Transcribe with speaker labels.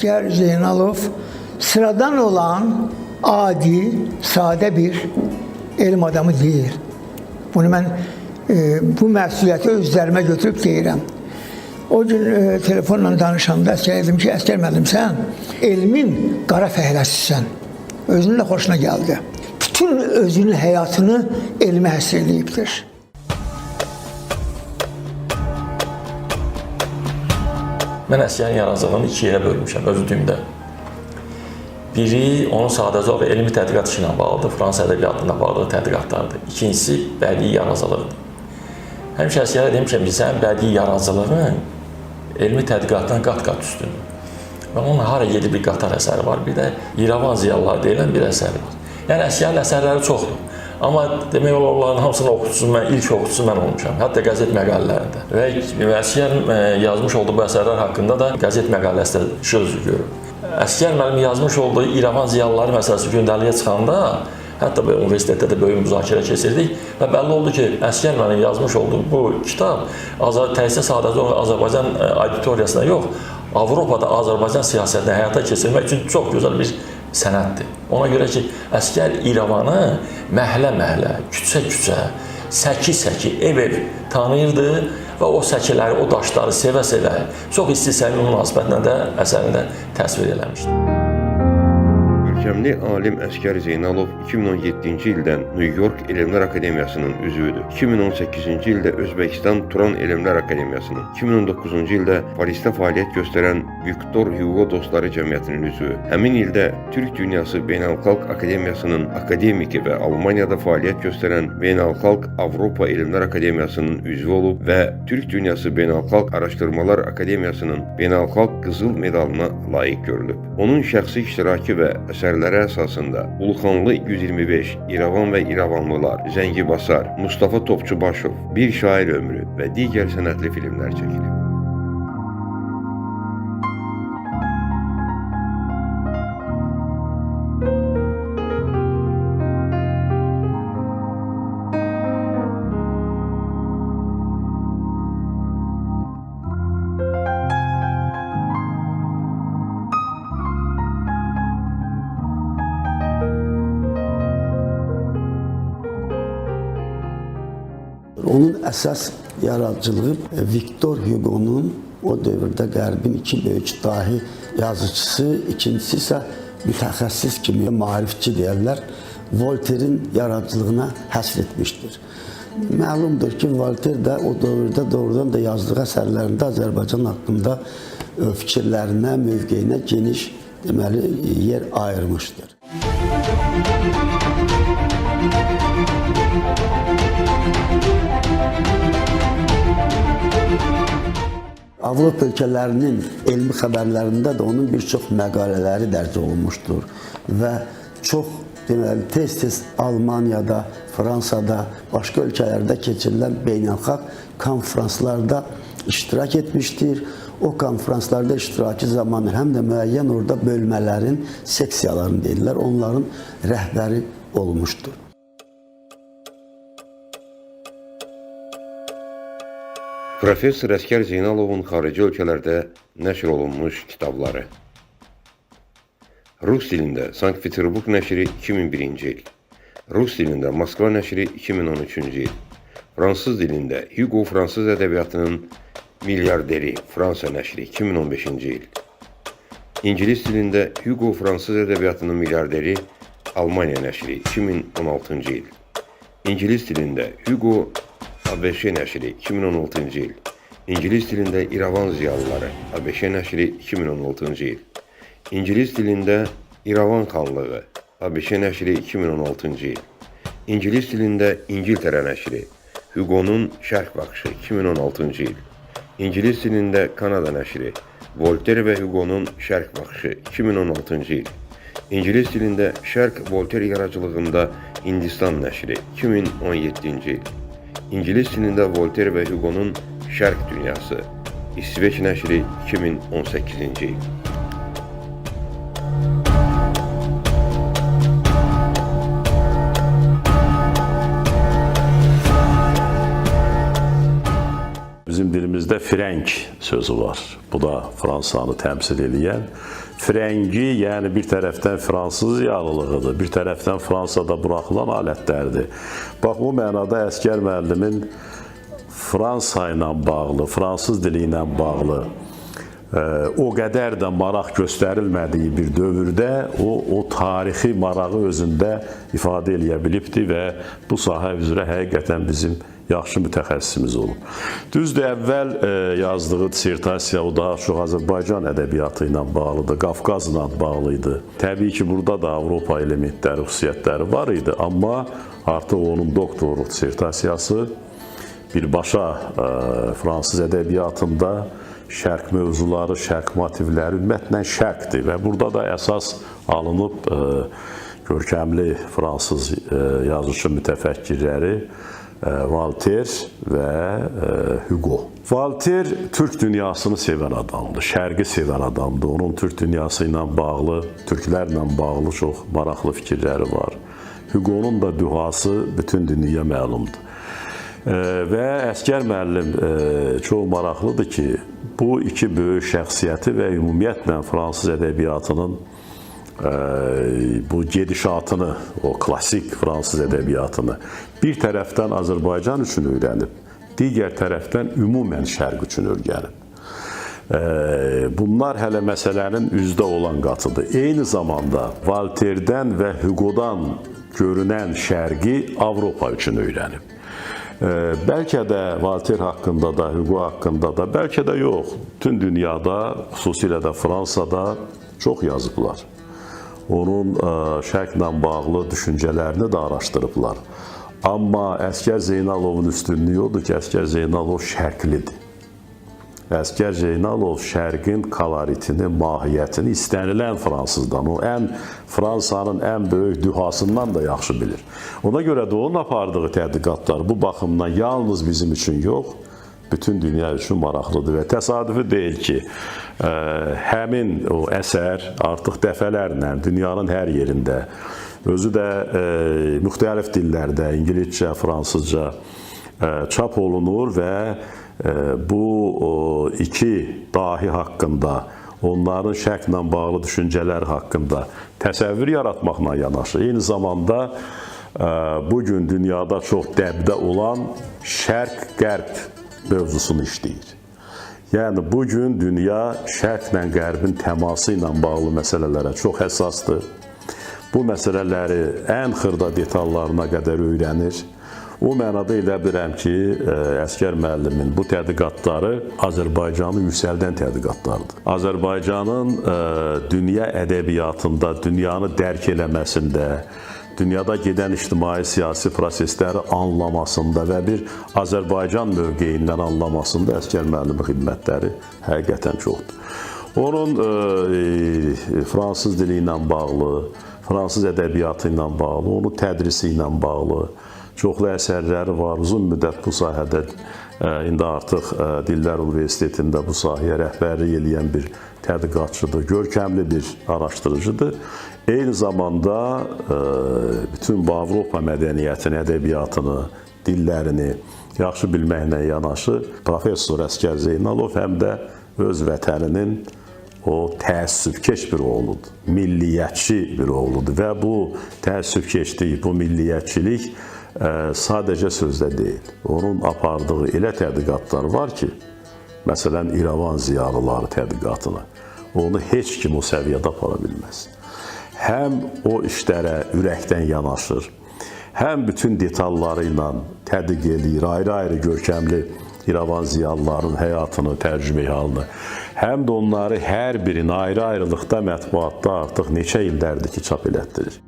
Speaker 1: Əsgər Zeynalov sıradan olan adi, sadə bir elm adamı deyil. Bunu mən bu məsuliyyəti öz üzərimə götürüb deyirəm. O gün telefonla danışanda Əsgər dedim ki, Əsgər müəllim, sən elmin qara fəhləsisən. Özünün də xoşuna gəldi. Bütün özünün həyatını elmə həsr eləyibdir.
Speaker 2: Mən Əsgərin yaradıcılığını iki yerə bölmüşəm özlüyümdə. Biri onun sadəcə olaraq elmi tədqiqat işi ilə bağlıdır, Fransa ədəbiyyatına bağlı tədqiqatlardır. İkincisi bədii yaradıcılıqdır. Həmişə Əsgərə demişəm ki, sənin bədii yaradıcılığın elmi tədqiqatdan qat-qat üstündür. Və onun hara gedib bir qatar əsəri var, bir də İrəvan ziyalıları deyilən bir əsəri var. Yəni Əsgərin əsərləri çoxdur. Amma demək olar onların hamısının oxucusu mən, ilk oxucusu mən olmuşam. Hətta qəzet məqalələrində. Və Əsgər yazmış olduğu bu əsərlər haqqında da qəzet məqaləsində söz görüb. Əsgər müəllim yazmış olduğu İrəvan ziyalıları məsələsi gündəliyə çıxanda, hətta bu universitetdə də böyük müzakirə keçirdik və bəlli oldu ki, Əsgər müəllim yazmış olduğu bu kitab təkcə sadəcə olaraq Azərbaycan auditoriyasına yox, Avropada Azərbaycan siyasətini həyata keçirmək üçün çox gözəl bir sənəddir. Ona görə ki, Əsgər İrəvanı məhəllə-məhəllə, küçə-küçə, səki-səki, ev-ev tanıyırdı və o səkiləri, o daşları sevə-sevə, çox isti səmimi münasibətlə də əsərində təsvir eləmişdi.
Speaker 3: Görkəmli alim Əsgər Zeynalov 2017-ci ildən New York Elmlər Akademiyasının üzvüdür. 2018-ci ildə Özbəkistan Turan Elmlər Akademiyasının, 2019-cu ildə Parisdə fəaliyyət göstərən Victor Hugo Dostları Cəmiyyətinin üzvü. Həmin ildə Türk Dünyası Beynəlxalq Akademiyasının akademiki və Almaniyada fəaliyyət göstərən Beynəlxalq Avropa Elmlər Akademiyasının üzvü olub və Türk Dünyası Beynəlxalq Araşdırmalar Akademiyasının Beynəlxalq Qızıl medalına layiq görülüb. Onun şəxsi iştirakı və əsərləri əsasında Uluxanlı 125, İrəvan və İrəvanlılar, Zəngi Basar, Mustafa Topçubaşov, Bir Şair Ömrü və digər sənətli filmlər çəkilib.
Speaker 4: Onun əsas yaradıcılığı Victor Hugo'nun o dövrdə Qərbin iki böyük dahi yazıçısı, ikincisi isə mütəxəssis kimi maarifçi deyərlər, Voltaire'in yaradıcılığına həsr etmişdir. Məlumdur ki, Voltaire də o dövrdə doğrudan da yazdığı əsərlərində Azərbaycan haqqında fikirlərinə, mövqeyinə geniş deməli yer ayırmışdır. Avropa ölkələrinin elmi xəbərlərində də onun bir çox məqalələri dərc olunmuşdur və çox deməli tez-tez Almaniyada, Fransada, başqa ölkələrdə keçirilən beynəlxalq konfranslarda iştirak etmişdir. O konfranslarda iştirakı zamanı həm də müəyyən orada bölmələrin, seksiyaların deyirlər, onların rəhbəri olmuşdur.
Speaker 3: Professor Əsgər Zeynalovun xarici ölkələrdə nəşr olunmuş kitabları. Rus dilində Sankt-Peterburq nəşri 2001-ci il. Rus dilində Moskva nəşri 2013-cü il. Fransız dilində Hugo Fransız ədəbiyyatının milyarderi Fransa nəşri 2015-ci il. İngilis dilində Hugo Fransız ədəbiyyatının milyarderi Almaniya nəşri 2016-cı il. İngilis dilində Hugo ABŞ nəşri 2016-cı il. İngilis dilində İrəvan ziyalıları ABŞ nəşri 2016-cı il. İngilis dilində İrəvan xanlığı ABŞ nəşri 2016-cı il. İngilis dilində İngiltərə nəşri Hugo'nun Şərq baxışı 2016-cı il. İngilis dilində Kanada nəşri Voltaire və Hugo'nun Şərq baxışı 2016-cı il. İngilis dilində Şərq Voltaire yaradıcılığında Hindistan nəşri 2017-ci il. İngilis dilində Voltaire və Hugo'nun Şərq Dünyası İsveç nəşri 2018-ci il.
Speaker 5: bizim dilimizdə frənk sözü var. Bu da Fransanı təmsil eləyən. Frəngi, yəni bir tərəfdən fransız ziyalılığıdır, bir tərəfdən Fransada buraxılan alətlərdir. Bax, bu mənada Əsgər müəllimin Fransa ilə bağlı, fransız dili ilə bağlı o qədər də maraq göstərilmədiyi bir dövrdə o tarixi marağı özündə ifadə eləyə bilibdi və bu sahə üzrə həqiqətən bizim yaxşı mütəxəssisimiz olub. Düzdür, əvvəl yazdığı dissertasiya o daha çox Azərbaycan ədəbiyyatı ilə bağlıdır, Qafqazla bağlı idi. Təbii ki, burada da Avropa elementləri, xüsusiyyətləri var idi, amma artıq onun doktorluq dissertasiyası birbaşa fransız ədəbiyyatında şərq mövzuları, şərq motivləri, ümumiyyətlə şərqdir və burada da əsas alınıb görkəmli fransız yazıçı mütəfəkkirləri Voltaire və Hugo. Voltaire türk dünyasını sevən adamdır, şərqi sevən adamdır. Onun türk dünyası ilə bağlı, türklərlə bağlı çox maraqlı fikirləri var. Hugo'nun da dühası bütün dünyaya məlumdur. Və Əsgər müəllim çox maraqlıdır ki, bu iki böyük şəxsiyyəti və ümumiyyətlə fransız ədəbiyyatının bu gedişatını, o klassik fransız ədəbiyyatını bir tərəfdən Azərbaycan üçün öyrənib, digər tərəfdən ümumən şərq üçün öyrənib. Bunlar hələ məsələnin üzdə olan qatıdır. Eyni zamanda Voltaire'dən və Hugo'dan görünən şərqi Avropa üçün öyrənib. Bəlkə də Voltaire haqqında da, Hugo haqqında da, bəlkə də yox. Bütün dünyada, xüsusilə də Fransada çox yazıblar. Onun şərqlə bağlı düşüncələrini də araşdırıblar. Amma Əsgər Zeynalovun üstünlüyü odur ki, Əsgər Zeynalov şərqlidir. Əsgər Zeynalov şərqin koloritini, mahiyyətini istənilən fransızdan, o Fransanın ən böyük dühasından da yaxşı bilir. Ona görə də onun apardığı tədqiqatlar bu baxımdan yalnız bizim üçün yox, bütün dünya üçün maraqlıdır və təsadüfi deyil ki, həmin o əsər artıq dəfələrlə dünyanın hər yerində, özü də müxtəlif dillərdə, ingiliscə, fransızca çap olunur və bu iki dahi haqqında, onların şərqlə bağlı düşüncələri haqqında təsəvvür yaratmaqla yanaşı, eyni zamanda bugün dünyada çox dəbdə olan şərq-qərb mövzusunu işləyir. Yəni, bugün dünya şərqlə qərbin təması ilə bağlı məsələlərə çox həssasdır. Bu məsələləri ən xırda detallarına qədər öyrənir. O mənada elə bilirəm ki, Əsgər müəllimin bu tədqiqatları Azərbaycanı yüksəldən tədqiqatlardır. Azərbaycanın dünya ədəbiyyatında, dünyanı dərk eləməsində, dünyada gedən ictimai-siyasi prosesləri anlamasında və bir Azərbaycan mövqeyindən anlamasında Əsgər müəllimin xidmətləri həqiqətən çoxdur. Onun fransız dili ilə bağlı, fransız ədəbiyyatı ilə bağlı, onun tədrisi ilə bağlı çoxlu əsərləri var. Uzun müddət bu sahədə, indi artıq Dillər Universitetində bu sahəyə rəhbərlik eləyən bir tədqiqatçıdır, görkəmli bir araşdırıcıdır. Eyni zamanda bütün bu Avropa mədəniyyətini, ədəbiyyatını, dillərini yaxşı bilməklə yanaşı professor Əsgər Zeynalov həm də öz vətəninin o təəssübkeş bir oğludur, milliyyətçi bir oğludur və bu təəssübkeşlik, bu milliyyətçilik sadəcə sözdə deyil. Onun apardığı elə tədqiqatlar var ki, məsələn, İrəvan ziyalıları tədqiqatını, onu heç kim o səviyyədə apara bilməz. Həm o işlərə ürəkdən yanaşır, həm bütün detalları ilə tədqiq eləyir, ayrı-ayrı görkəmli İrəvan ziyalılarının həyatını, tərcümeyi halını, həm də onları hər birini ayrı-ayrılıqda mətbuatda artıq neçə illərdir ki, çap elətdirir.